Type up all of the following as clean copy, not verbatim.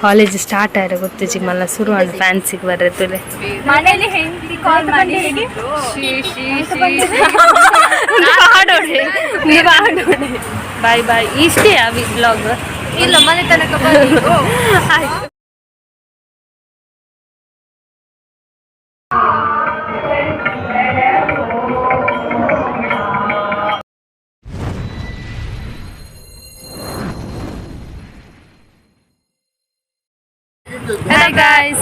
College start ಆಯ್ರೆ ಗೊತ್ತಿಜಿ ಮಲ್ಲ ಶುರು ಆಂಡ್ ಫ್ಯಾನ್ಸಿಗೆ ಬರ್ರೆ ತುಲೆ. ಮನೇಲಿ ಹೆಂಡತಿ ಕಾಲ್ ಮಾಡಿ ಆಡೋಡೆ ನೀವು ಆಡೋಡೆ. Boy bye. ಇಷ್ಟೇ ಅವಿ ಬ್ಲಾಗ್. ಇಲ್ಲ, ಮನೆ ತನಕ ಬನ್ನಿ. ಆಯ್ತು. Hi guys,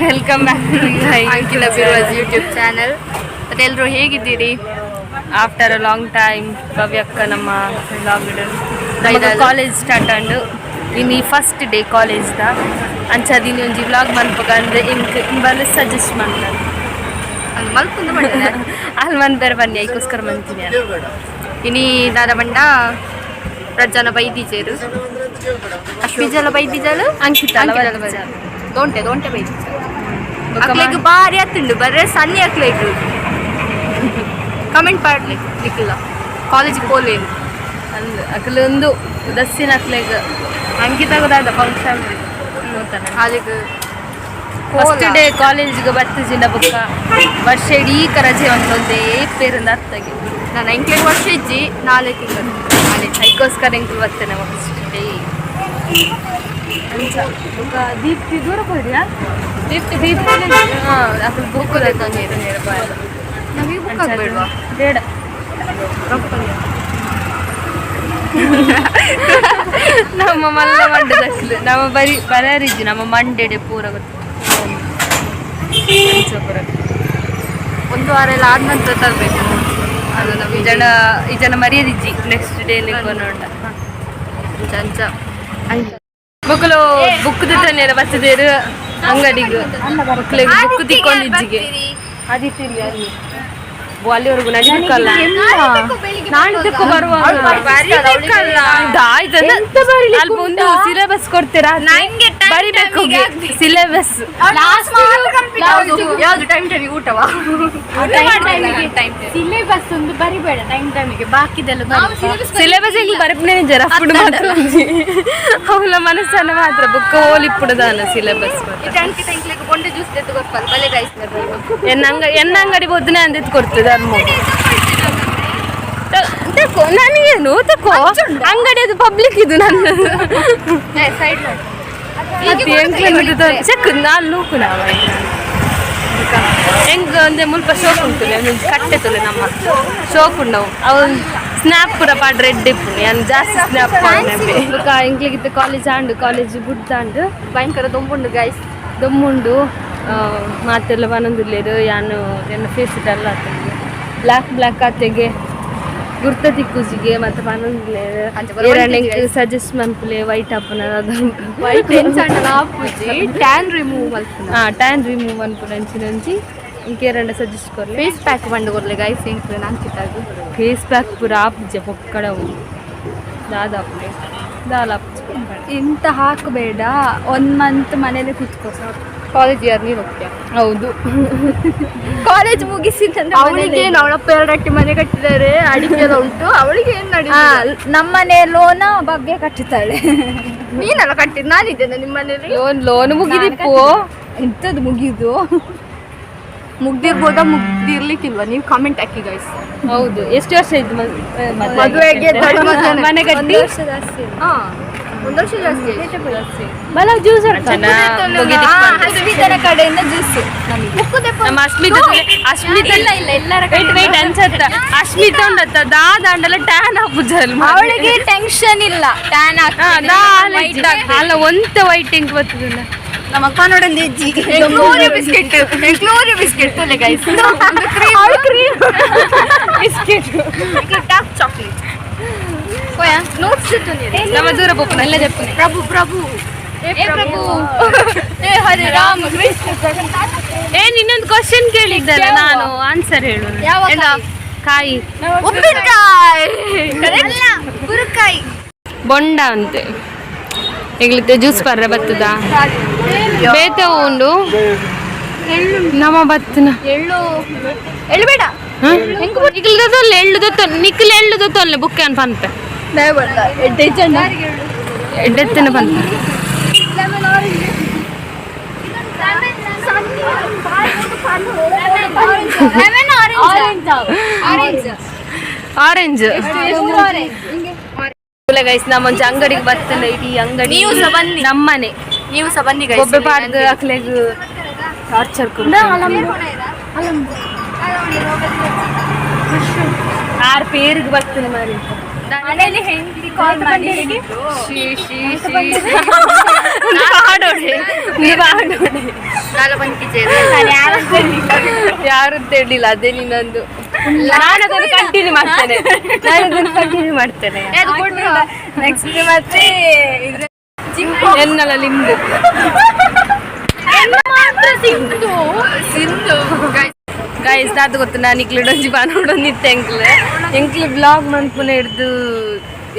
welcome back to Ankita Birvas YouTube channel. ಮತ್ತೆ ಎಲ್ಲರೂ ಹೇಗಿದ್ದೀರಿ? ಆಫ್ಟರ್ ಅ ಲಾಂಗ್ ಟೈಮ್ ಭವ್ಯಕ್ಕ ನಮ್ಮ ವ್ಲಾಗ್. ಕಾಲೇಜ್ ಸ್ಟಾರ್ಟ್ ಆಂಡ್ ಇನ್ನು ಫಸ್ಟ್ ಡೇ ಕಾಲೇಜ್ದ ಅಂಚಾದ ಇನ್ನೊಂಜಿ ಒಂಜಿ ವ್ಲಾಗ್ ಮನ್ಪಗ ಅಂದ್ರೆ ಇಂಕ್ ಇಂಬಲ್ ಸಜೆಸ್ಟ್ ಮಾಡ್ತಾರೆ. ಅಲ್ಲಿ ಮಲ್ಪುಂದು ಮಾಡಿದೆ. ಅಲ್ಲಿ ಮನ್ಪೇರೆ ಬನ್ನಿ, ಐಕೋಸ್ಕರ ಮಂತೀನಿ. ಇನಿ ದಾದ ಬಂಡ ರಜ್ಜನ ಬೈದಿಜೇರು, ಅಶ್ವಿಜಲ ಬೈದಿಜಲು. ಅಂಕಿತ. ದೋಂಟೆ ದೋಂಟೆ ಬೈದಿಜಲು. ಅಕ್ಲೆಗ್ ಬಾರಿ ಅತ್ತುಂಡು ಬರ್ರೆ ಸನ್ನಿ. ಅಕ್ಲೆಗ್ ಕಮೆಂಟ್ ಪಾಡ್ಲಿ ನಿಕ್ಲ ಕಾಲೇಜಿಗೆ ಪೋಲೇನು. ಅಂದ್ ಅಕ್ಲೊಂದು ಉದಸ್ಸಿನ ಅಕ್ಲೆಗ್ ಅಂಕಿತಾಗದಾದ ಫಂಕ್ಷನ್. ಅಲ್ಲಿಗೆ ಫಸ್ಟ್ ಡೇ ಕಾಲೇಜ್ಗೆ ಬತ್ತಿಜಿಂಡ ಬೊಕ್ಕ ವರ್ಷ ಇಡೀ ರಜೆ ಒಂದೊಂದೇ ಪೇರಿಂದ ಅತ್ತಗೆ. ನಾನು ಎಂಕ್ಲೆಗ್ ವರ್ಷ ಇಜ್ಜಿ, 4 ತಿಂಗಳು ನಾಳೆ. ಐಕೋಸ್ಕರ ಎಂಕುಲು ಬರ್ತೇನೆ ಫಸ್ಟ್ ಡೇ ಅಂಚ. ಬೊಕ್ಕ ದೀಪ್ತಿ ದೂರ ಹೋಯ್ರಿಯಾ? ದೀಪ್ತಿ ದೀಪ್ತಿ ಹಾಂ ಅಸಲು ಬುಕ್. ನಮಗೆ ಬುಕ್ ಆಗ್ಬೇಡ್ವಾ? ಬೇಡ. ನಮ್ಮ ಮಲ್ಲ ಮಂಡದಕ್ಲು ನಮ್ಮ ಬರಿ ಬರಾರಿಜ್ಜಿ ನಮ್ಮ ಮಂಡೆಡೆ ಪೂರ ಗೊತ್ತು ಅಂಚ ಪೂರ. ಒಂದು ವಾರ ಎಲ್ಲ ಆದ ನಂತರ ತರಬೇಕು ಅದು ನಮಗೆ. ಈ ಜನ ಈ ಜನ ಮರ್ಯಾದಿಜ್ಜಿ ನೆಕ್ಸ್ಟ್ ಡೇ ನೋಡ. ಅಂಚ ಅಂಚ. ಮಕ್ಕಳು ಬುಕ್ ತಂದೇರ ಬರ್ತದೇರು ಅಂಗಡಿಗೆ. ಮಕ್ಕಳಿಗೆ ಬುಕ್ ತಿಕ್ಕೊಂಡಿಜ್ಜಿಗೆ ಅದಿತ್ತಿಲ್ಲ ಅಲ್ಲಿ ಅಲ್ಲಿವರೆಗೂ ನಡಿಬೇಕಲ್ಲ. ನಾಳೆ ಬರುವಾಗ ಅಲ್ಪ ಒಂದು ಸಿಲೆಬಸ್ ಕೊಡ್ತೀರಾ? ಬರಿಬೇಕು ಸಿಲೆಬಸ್. ಯಾವ್ದು ಟೈಮ್ ಟೈಮಿಗೆ ಊಟವಾ? ಟೈಮ್ ಸಿಲೆಬಸ್ ಒಂದು ಬರಿಬೇಡ ಟೈಮ್ ಟೈಮಿಗೆ, ಬಾಕಿದೆಲ್ಲ. ಸಿಲೆಬಸ್ ಹೆಂಗ್ ಬರಪ್ನೆ ಜರ ಫುಡ್ ಮಾತ್ರ ಅವಳ ಮನಸ್ಸನ್ನ ಮಾತ್ರ ಬುಕ್ ಹೋಲಿಪ್ಪುಡದಾನ ಸಿಲೆಬಸ್. ಬೊಂಡೆ ಜ್ಯೂಸ್ ತೆತ್ತು ಗೊತ್ತಲ್ಲ ಬಲೆ ಗೈಸ್. ಎನ್ನ ಎನ್ನ ಅಂಗಡಿ ಬೊದ್ದನೆ ಅಂದಿತ್ತು ಕೊಡ್ತದೆ ಅಮ್ಮ. ತಕೋ, ನನಗೇನು ತಕೋ. ಅಂಗಡಿ ಅದು ಪಬ್ಲಿಕ್ ಇದು ನನ್ನ. ಸೈಡ್. ಚೆಕ್ ನಾನು ಲೂಕು ನಾವ ಹೆಂಗ್ ಒಂದೇ ಮುಲ್ಪ ಶೋಕ್ ಉಂಟು, ಒಂದೊಂದು ಕಟ್ಟೆ ತುಲೆ ನಮ್ಮ ಶೋಕ್ ಉಂಡವು. ಅವನ್ ಸ್ನ್ಯಾಪ್ ಪೂರ ಪಾಡ್ ರೆಡ್ ಇಪ್ಪು. ನಾನು ಜಾಸ್ತಿ ಸ್ನ್ಯಾಪ್ ಬೊಕ ಎಂಕ್ಲೆಗಿತ್ತ ಕಾಲೇಜ್ ಆಂಡು, ಕಾಲೇಜ್ ಬುಡ್ದಾಂಡು. ಭಯಂಕರ ದೊಂಬುಂಡು ಗೈಸ್. ದೊಮ್ಮುಂಡು. ಮಾತೆಲ್ಲ ಬನೊಂದುಲ್ಲೇರು. ಯಾನು ಎನ್ನ ಫೇಸ್ ಡಲ್ ಆತಂಗೆ, ಬ್ಲ್ಯಾಕ್ ಬ್ಲ್ಯಾಕ್ ಆತೆಗೆ ಗುರ್ತ ತಿಕ್ಕುಜಿಗೆ ಮತ್ತೆ ಪನೊಂದುಲ್ಲೇರು. ಅಂಚ ಬರವಣಿಗೆ. ಎಂಕ್ ಸಜೆಸ್ಟ್ ಮನ್ಪುಲೆ ವೈಟ್ ಆಪುನ. ವೈಟ್ ಎಂಚ ಆಪುಜಿ, ಟ್ಯಾನ್ ರಿಮೂವ್ ಮಲ್ಪುನ. ಹಾಂ, ಟ್ಯಾನ್ ರಿಮೂವ್ ಮನ್ಪುನ ಅಂಚಿನ ಒಂಜಿ ಇಂಕೇರಂಡ ಸಜೆಸ್ಟ್ ಕೊರ್ಲೆ. ಫೇಸ್ ಪ್ಯಾಕ್ ಬಂದು ಕೊರ್ಲೆ ಗೈಸ್ ಎಂಕ್ಲೆ ಅಂಕಿತಾಗು. ಫೇಸ್ ಪ್ಯಾಕ್ ಪೂರ ಆಪುಜೆ ಪೊಕ್ಕಡ ದಾದಾಪುಲೆ ದಾಲ ಆಪುಜಿ. ಎಂತ ಹಾಕಬೇಡ, ಒನ್ ಮಂತ್ ಮನೇಲೆ ಕೂತ್ಕೋ ಸಾಕು. ಕಾಲೇಜ್ ಇಯರ್ ನೀನು ಹೋಗ್ತೀಯ? ಹೌದು. ಕಾಲೇಜ್ ಮುಗಿಸಿದ ಅವಳಿಗೆ ಅವಳಪ್ಪ ಎರಡು ಅಟ್ಟಿ ಮನೆ ಕಟ್ಟಿದ್ದಾರೆ, ಅಡಿಕೆ ಎಲ್ಲ ಉಂಟು. ಅವಳಿಗೆ ಏನ್ ನಡೀತದೆ? ನಮ್ಮನೆ ಲೋನ ಭವ್ಯ ಕಟ್ಟುತ್ತಾಳೆ. ನೀನಲ್ಲ ಕಟ್ಟಿದ್, ನಾನಿದ್ದೇನೆ ನಿಮ್ಮ ಮನೇಲಿ. Loan loan ಮುಗಿದಿಪ್ಪು. ಎಂತದ್ದು ಮುಗಿದು? ಮುಗ್ದಿರ್ಬೋದಾ ಮುಗ್ದಿರ್ಲಿಕ್ಕಿಲ್ವಾ, ನೀವು ಕಾಮೆಂಟ್ ಹಾಕಿ ಗೈಸ್. ಹೌದು, ಎಷ್ಟು ವರ್ಷ ಆಯ್ತು ಮದುವೆಗೆ? ಮನೆ ಕಟ್ಟಿ? ವರ್ಷ ಜಾಸ್ತಿ. ಹಾ, ಒಂದು ವರ್ಷ ಜಾಸ್ತಿ ಆಯ್ತು. ಬಲ ಜ್ಯೂಸ್. ಅಸ್ಮಿತನ ಕಡೆಯಿಂದ ಜ್ಯೂಸ್ ನಮಗೆ. ನಮ್ಮ ಅಸ್ಮಿತಾ ಅಸ್ಮಿತಾ ಇಲ್ಲ ಇಲ್ಲ, ಎಲ್ಲರ. ವೇಟ್ ವೇಟ್ ಅನ್ಸತ್ತ ಅಸ್ಮಿತಾ ಉಂಡತ್ತ ದಾದಾಂಡಲ ಟ್ಯಾನ್ ಆಪುಜಲ್. ಅವಳಿಗೆ ಟೆನ್ಷನ್ ಇಲ್ಲ, ಟ್ಯಾನ್. ಅಲ್ಲ, ಒಂತ ವೈಟ್ ಇಂಕ್ ಬರ್ತದಲ್ಲ. ನಮ್ಮ ಅಕ್ಕ ನೋಡಂದು ಹೆಜ್ಜಿ ಕ್ಲೋರಿ ಬಿಸ್ಕೆಟ್, ಕ್ಲೋರಿ ಬಿಸ್ಕೆಟ್ ತೊಲೆ guys. Biscuit. Dark chocolate notes. ನಮ್ಮ ದೂರ ಪೋಪುನ ಎಲ್ಲ ಜಪ್ಪುನೆ. ಪ್ರಭು ಪ್ರಭು ಏ ಪ್ರಭು ಏ ಹರೇ ರಾಮ ಕೃಷ್ಣ. ಏನ್ ಇನ್ನೊಂದು ಕ್ವಶನ್ ಕೇಳಿದ್ದಲ್ಲ ನಾನು, ಆನ್ಸರ್ ಹೇಳು. ಯಾವ? ಎಂತ? ಕಾಯಿ. ಉಪ್ಪಿನಕಾಯಿ. ಕುರುಕಾಯಿ. ಬೊಂಡ ಅಂತೆ. ಎಗ್ಲಿತ್ತೆ ಜ್ಯೂಸ್ ಪರ್ರೆ ಬರ್ತದ ಬೇತೆ ಉಂಡು ನಮ್ಮ ಬತ್ತನ. ಎಳ್ಳು ಎಳ್ಳು ಬೇಡ. ನಿಕ್ಲ್ ಎಳ್ಳು ದೊತ್ತ ನಿಕ್ಲ್ ಎಳ್ಳು ದೊತ್ತೊಲ್ಲೆ ಬುಕ್ ಅನ್ ಪನ್ಪೆ. ಎಡ್ಡೆತ್ತನ ಪನ್ಪೆ. ಆರೆಂಜ್ ಗೈಸ್ ನಮ್ಮ ಒಂಜಿ ಅಂಗಡಿಗೆ ಬರ್ತಲ್ಲ, ಇಡೀ ಅಂಗಡಿ. ನೀವು ಸಹ ಬನ್ನಿ. ನಮ್ಮನೆ. ನೀವು ಸಹ ಬನ್ನಿ guys. ಬೊಬ್ಬೆ ಪಾಡ್ದು ಅಕ್ಲೆಗ್ ಟಾರ್ಚರ್. ಆರ್ ಪೇರಿಗೆ ಬರ್ತದೆ ಮಾರಿ. ಮನೇಲಿ ಹೆಂಡತಿ ಕಾಲ್ ಮಾಡಿ ಹೇಳಿದ್ರು. She she she, ನೀವು ಆಡೋಡೆ, ನೀವು ಆಡೋಡೆ. ನಾಲ ಬಂದ್ಕಿದ್ದೇನೆ. ಯಾರು ಅಂತ ಹೇಳಿಲ್ಲ, ಅದೇ ನೀನೊಂದು. ನಾನು ಅದನ್ನು ಕಂಟಿನ್ಯೂ ಮಾಡ್ತೇನೆ, ನಾನು ಅದನ್ನು ಕಂಟಿನ್ಯೂ ಮಾಡ್ತೇನೆ. ಅದು ಕೊಡ್ರು. ನೆಕ್ಸ್ಟ್ ಮತ್ತೆ ಇದ್ರ ಎನ್ನಲ್ಲ ಲಿಂಬು. ಸಿಂಧು ಸಿಂಧು guys. Guys, ದಾದ ಗೊತ್ತು, ನಾನು ಇಕ್ಲು ಡೊಂಜಿ ಬಾನೋಡೊಂದಿತ್ತೆ. ಎಂಕ್ಲು ಎಂಕ್ಲು ಬ್ಲಾಗ್ ಮನ್ಪುನ ಹಿಡ್ದು,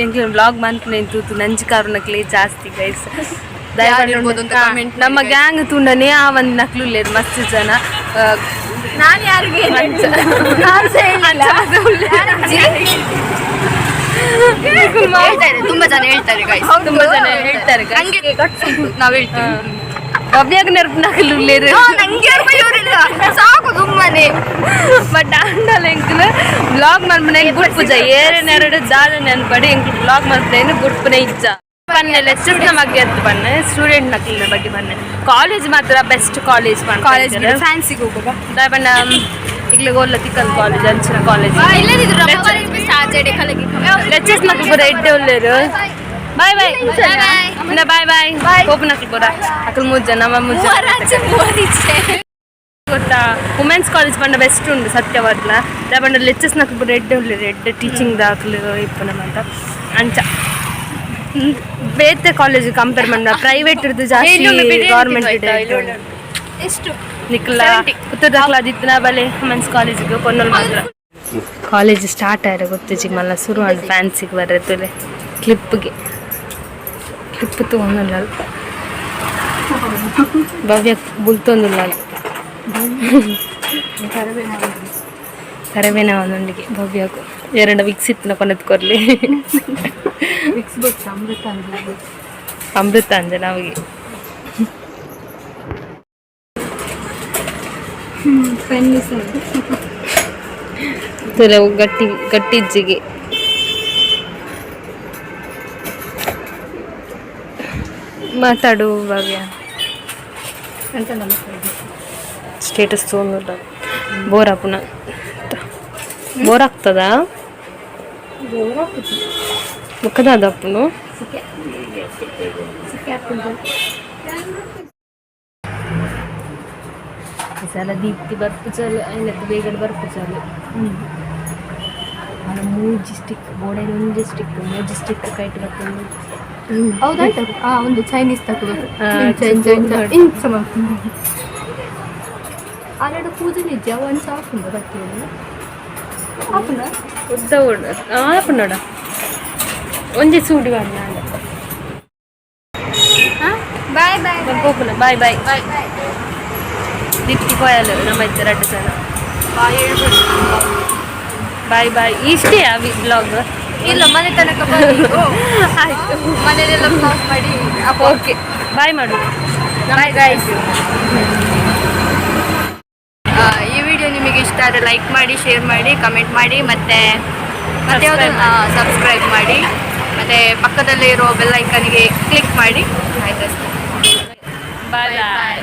ಎಂಕ್ಲು ಬ್ಲಾಗ್ ಮನ್ಪುನ ತೂತು ನಂಜಿ ಕಾರುನಕ್ಲೆ ಜಾಸ್ತಿ ಗೈಸ್. ಯಾರು ಇರ್ಬೋದು ಅಂತ comment ಮಾಡಿ ನಮ್ಮ guys. Gang ತುಂಡನೆ ಆ ಒಂದು ನಕ್ಲು ಉಳ್ಳೇರು ಮಸ್ತ್ ಜನ. ನಾನು ಯಾರಿಗೆ ನಾನು ಸಹ ಹೇಳಿಲ್ಲ. ಹೇಳ್ತಾರೆ, ತುಂಬಾ ಜನ ಹೇಳ್ತಾರೆ guys. ತುಂಬಾ ಜನ ಹೇಳ್ತಾರೆ guys. ನಂಗೆ guts ಉಂಟು, ನಾವ್ ಹೇಳ್ತೀವಿ. ಭವ್ಯಾಗ ನೆನಪು ಉಳ್ಳೇರು. ಹಾ, ನಂಗೆ ಯಾರು ಬೈಯೋರಿಲ್ಲ, ಸಾಕು ಸುಮ್ಮನೆ. ಬಟ್ ಆಂಡಲ ಎಂಕ್ಲು ಬ್ಲಾಗ್ ಮನ್ಪುನ ಗುಡ್ಪುಜ ಏರೆ ನೆರಡು ದಾದ ನೆನ್ಪಡಿ. ಎಂಕ್ಲು ಬ್ಲಾಗ್ ಮನ್ಪುನ ಗುಡ್ಪುನ ಇಜ್ಜ ಪನ್ನೆ. ಲೆಕ್ಚರ್ಸ್ ಬಗ್ಗೆ ಅತ್ತು ಪನ್ನೆ, ಸ್ಟೂಡೆಂಟ್ ನಕ್ಲಿನ ಬಗ್ಗೆ ಪನ್ನೆ. ಕಾಲೇಜ್ ಮಾತ್ರ ಬೆಸ್ಟ್ ಕಾಲೇಜ್. ಕಾಲೇಜ್ ಫ್ಯಾನ್ಸಿಗೆ ಹೋಗುವ. ಬಣ್ಣ ಇಗ್ಲಿಗೆ ಓಲ್ಲ ತಿಕ್ಕನ್ ಕಾಲೇಜ್, ಅಂಚಿನ ಕಾಲೇಜ್. ಇಲ್ಲದಿದ್ರು ನಮ್ಮ ಕಾಲೇಜ್ ಬೆಸ್ಟ್. ಆಚೆಡೆ ಕಲಗಿ. ಲೆಕ್ಚರ್ಸ್ ನಕ್ಲು ಪೂರ ಎಡ್ಡೆ ಉಳ್ಳೇರು. Bye bye bye bye. Open ನಕ್ಲು ಪೂರ ಅಕ್ಲು ಮೂರು ಜನ, ನಮ್ಮ ಮೂರು ಜನ. ಮೂವರಾಚೆ ಮೂವರಿಚೆ. ಗೊತ್ತಾ, ವುಮೆನ್ಸ್ ಕಾಲೇಜ್ ಪಂಡ ಬೆಸ್ಟ್ ಉಂಡು ಸತ್ಯವಾದ್ಲ. ದಾಯೆ ಲೆಕ್ಚರ್ಸ್ ನಕ್ಲು ಪೂರ ಎಡ್ಡೆ ಉಳ್ಳೇರು, ಎಡ್ಡೆ ಟೀಚಿಂಗ್ ದಾಖಲು ಇಪ್ಪನ ಅಂತ ಅಂಚ. ಬೇತೆ ಕಾಲೇಜ್ ಕಂಪೇರ್ ಮಾಡ ಪ್ರೈವೇಟ್ ಇರ್ದು ಜಾಸ್ತಿ ಇಲ್ಲೊಂದು ಬಿರಿಯಾನಿ ಗೌರ್ಮೆಂಟ್. ತಿಂತು ಆಯ್ತಾ? ಇಲ್ಲೊಂದು. ಎಷ್ಟು? ನಿಕ್ಲ 70. ಪುತ್ತೂರು ಆದಿತ್ಯನ ಬಲೆ ವುಮೆನ್ಸ್ ಕಾಲೇಜಿಗೆ ಕೊನ್ನೋಲ್ ಮಾತ್ರ. ಕಾಲೇಜ್ ಸ್ಟಾರ್ಟ್ ಆಯ್ರ ಗೊತ್ತಿಜ್ಜಿ ಮಲ್ಲ ಶುರು ಆಂಡ್ ಫ್ಯಾನ್ಸಿಗೆ ಬರತ್ತಲೆ ಕ್ಲಿಪ್ಗೆ ಕ್ಲಿಪ್ ತಗೊಂಡಲ್ಲ. ಭವ್ಯ ಬುಲ್ತೊಂದುಲ್ಲ, ಕರವೇನ ಒಂದೊಂದಿಗೆ ಭವ್ಯకు ಎರಡು ವಿಕ್ಸ್ ಇತ್ತು ಕೊನೆದು ಕೊರ್ಲಿ. ವಿಕ್ಸ್ ಗೊತ್ತಾ? ಅಮೃತ ಅಂದ್ರೆ. ಅಮೃತ ಅಂದೆ ನಮಗೆ. ಕೆಲವು ಗಟ್ಟಿ ಗಟ್ಟಿಜ್ಜಿಗೆ ಮಾತಾಡು ಭವ್ಯ. ಸ್ಟೇಟಸ್ ತೊಗೊಂಡಿಲ್ಲ, ಬೋರ್ ಆಪುನ, ಬೋರ್ ಆಗ್ತದಾ? ಮುಖದ ಅಪ್ಪನು. ಈ ಸಲ ದೀಪ್ತಿ ಬರ್ಪು ಚಾಲು ಐನತ್ತು ಬೇಗಡೆ ಬರ್ಪು ಚಾಲು. ಅಲ್ಲ, ಮೂಜಿ ಸ್ಟಿಕ್ ಬೋರ್ಡೈನ ಒಂಜಿ ಸ್ಟಿಕ್, ಮೂಜಿ ಸ್ಟಿಕ್ ಕೈಟ್ ಬರ್ತದೆ. ಹೌದಾಯ್ತು, ಆ ಒಂದು ಚೈನೀಸ್ ತಕದು. ಹಾ, ಇಂಚ ಮಲ್ಪುಂಡು. ಆರೆಡು ಪೂಜೆ ನಿಜ ಒಂದು ಹಾಕುಂಡು ಬಟ್ಟೆ ಹಾಕುಂಡ. ಉದ್ದ ಓಡ ಆಪುಂಡೋಡ ಒಂಜಿ ಸೂಡಿ ಬಾರ್ನ. Bye bye. ಪೋಪುನ, bye bye. Bye. Deepti Koyal ನಮ್ಮ ಇತ್ತು ಎರಡು ಜನ. Bye bye. ಇಷ್ಟೇ ಅವಿ ಬ್ಲಾಗ್. ಇಲ್ಲ, ಮನೆ ತನಕ ಬನ್ನಿ. ಆಯ್ತು. ಮನೇಲೆಲ್ಲ ಬ್ಲಾಗ್ ಮಾಡಿ. ಓಕೆ, ಬಾಯ್ ಮಾಡು. Bye guys. ಈ ವಿಡಿಯೋ ನಿಮಗೆ ಇಷ್ಟ ಆದರೆ ಲೈಕ್ ಮಾಡಿ, ಶೇರ್ ಮಾಡಿ, ಕಮೆಂಟ್ ಮಾಡಿ ಮತ್ತೆ ಮತ್ತೆ ಯಾವುದು? ಸಬ್ಸ್ಕ್ರೈಬ್ ಮಾಡಿ ಮತ್ತೆ ಪಕ್ಕದಲ್ಲೇ ಇರೋ ಬೆಲ್ ಐಕನ್ಗೆ ಕ್ಲಿಕ್ ಮಾಡಿ. ಆಯ್ತು, ಅಷ್ಟೇ. Bye boy.